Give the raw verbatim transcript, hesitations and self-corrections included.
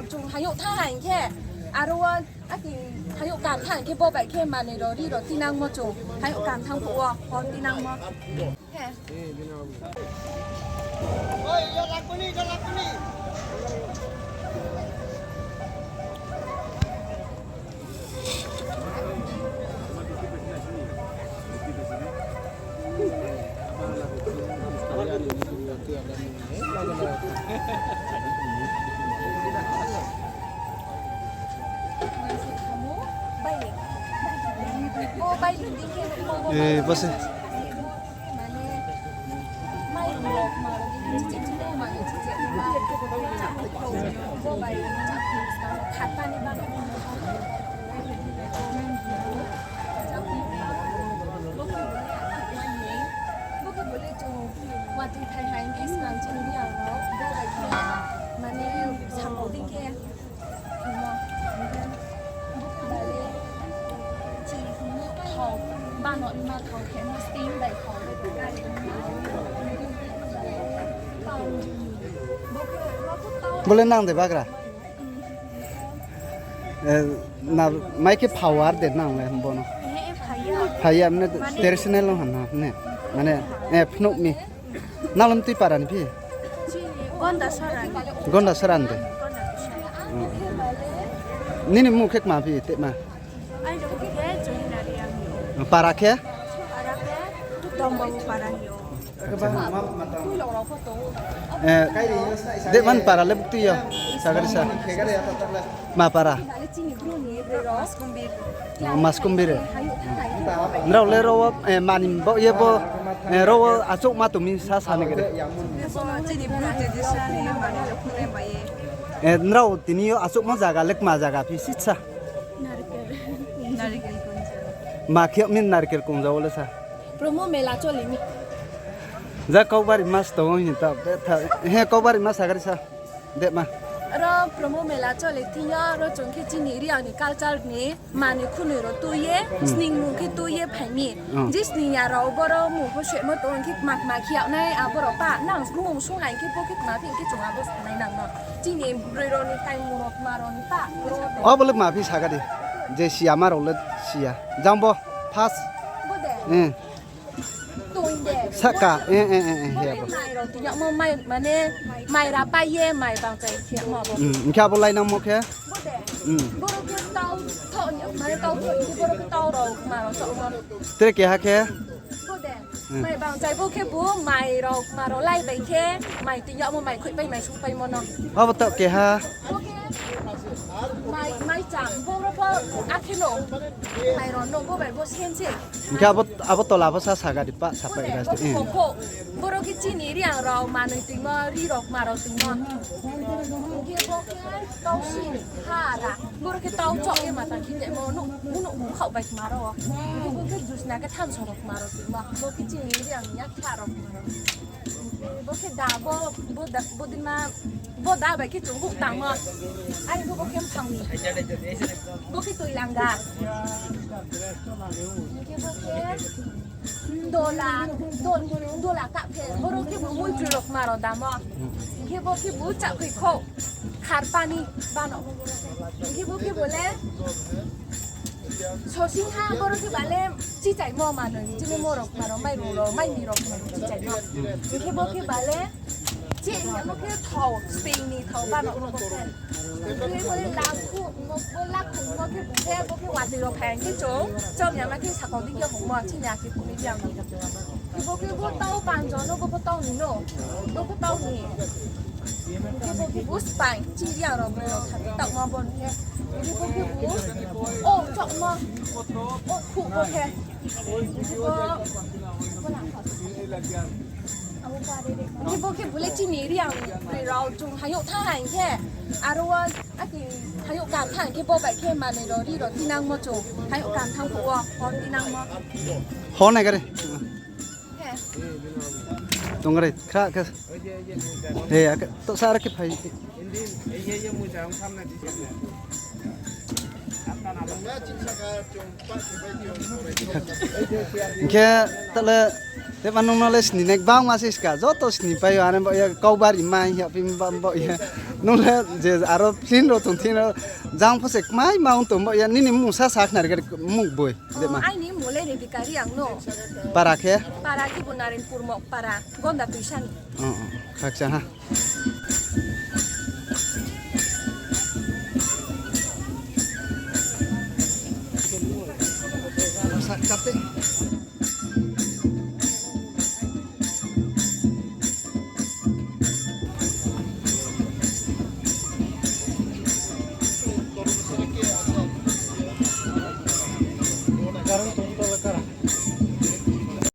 Chung hayouh thanng ha hing khe, aro wo, akhe hayouh kam thanng hing khe bo bai khe manoi rao ri rao tinangmo chung. Hayouh kam thanng phuh wo, hor tinangmo. Eh, bo se. Bo le nang de bagra? Eh, na, mai khe phawa de nang le bo no. Phai ya, mane traditional no hana ne. Mane, eh, phnuh mi. Nang le mtui para ni phi? Gonda Saran de. Nini mmung khe kma phi, tema? Para khe? Eh, de man para le bukti yo. Sagari sa. Ma para? Maskumbir. Nrao le ro wo, eh, mani bo ye bo, eh, ro wo achouhma tong mi sa sa ni khe de. Eh, nrao tini yo achouhmo zaga le kma zaga phi sisa? Ma khe mi narikel kongja wo le sa. Promo mela choli mi. Ja kaubari mas tong o hing ta, he kaubari mas sagari sa. Dema. Ro promo mela chole thing yo, ro chung khe chini Reang ni culture ni manoi khunoi rao tui ye, sningmung khe tui ye phai mi. Je sning ya rao boro mung pho semo tong khe kma kma khe yag nai, abo rao pa nang mung sung nai khe bo khe kma phi khe chung abo sanai nang no. Chini broi rao ni taimung rao kma rao ni pa. Abo le kma phi sagari. Je siyama rao le siya. Jang bo, first. Saka, eh, eh, eh, eh, he bo. Mai rao tiyamo mai, mane, mai ra pai ye, mai bangchai tiyamo bo. Hing khe abo lainangmo khe? Boro khe tau, tho, mane tau, tho, hing khe boro khe tau rao, ma rao, tau rao. Tre keha khe? Mai bangchai bo khe bo, mai rao, ma rao lai bai khe, mai tiyamo, mai khoihpai, mai sungpaimo no. Abo to keha. Mai, mai cham, boro pho, akhe no. Mai rao no, bo bai bo sem se. Hing khe abo, abo tola bo sa saga di pa, sapai gas di. Bo khe, boro khe chini Reang rao manoi tongmo, ri rao kma rao tongmo. Hing khe bo khe tau si, ha ra. Boro khe tau chok ye mata khe tongmo, nuh, nuh bung khaoh bai kma rao. Hing khe bo khe jusna khe thamso rao kma rao tongmo. Bo khe chini Reang ni ya kha rao kma rao. Bo khe da, bo, bo da, bo dima, bo da bai khe chung huh tangmo. Are bo, bo khe mphang ni. Bo khe toilanga. Hing khe bo khe dola, do-, dola kaphe, boro khe bo muitroi rao kma rao damo. Hing khe bo khe bo chahkhoi khou, kharpani bano. Hing khe bo khe bo le, sosingha boro khe ba le chichaimo manoi, chini morok kma rao, mairung rao, maimi rao kma rao chichaimo. Hing khe bo khe ba le, Chini amo khe thao, Spain ni thao bano bo khe. Khe bo lakhu, bo lakhu mo khe bo khe, bo khe watoi rao phai khe chung, chom yama khe sakau di khe hongmo, chini akhe kuni di ang ni. Bo khe bo tau panjo no, bo pho tau ni no, bo pho tau ni. Khe bo khe bo Spain, chini di ang rao bo rao thani tau ma bo khe. Khe bo khe bo, o chokmo, o khu bo khe. Khe bo, Khe bo khe bo le chini Reang ni broi rao chung hayouh thanng ha hing khe, aro wo, akhe hayouh kam thanng khe bo bai khe manoi rao ri rao tinangmo chung, hayouh kam thanng phuh wo, hor tinangmo. Hor nai gari. He. Tong gari, khra khe. He, akhe, to sa ra khe phai. Hing khe tale, teba nung no le sninai gbangma se ska, joto snipai yo, are bo ye kaubari mai ya, phi ba bo ye. Nung le je aro film rao tong thing no, jang pho se kmai ma ong tong bo ye, nini mmung sa sa khna ri khe mmung boi, de ma. Aini mmung le Rebecca Reang no. Para khe? Para khe bo Narenpur Mokpara, Gonda Tuisa ni. O, o, khakcha ha.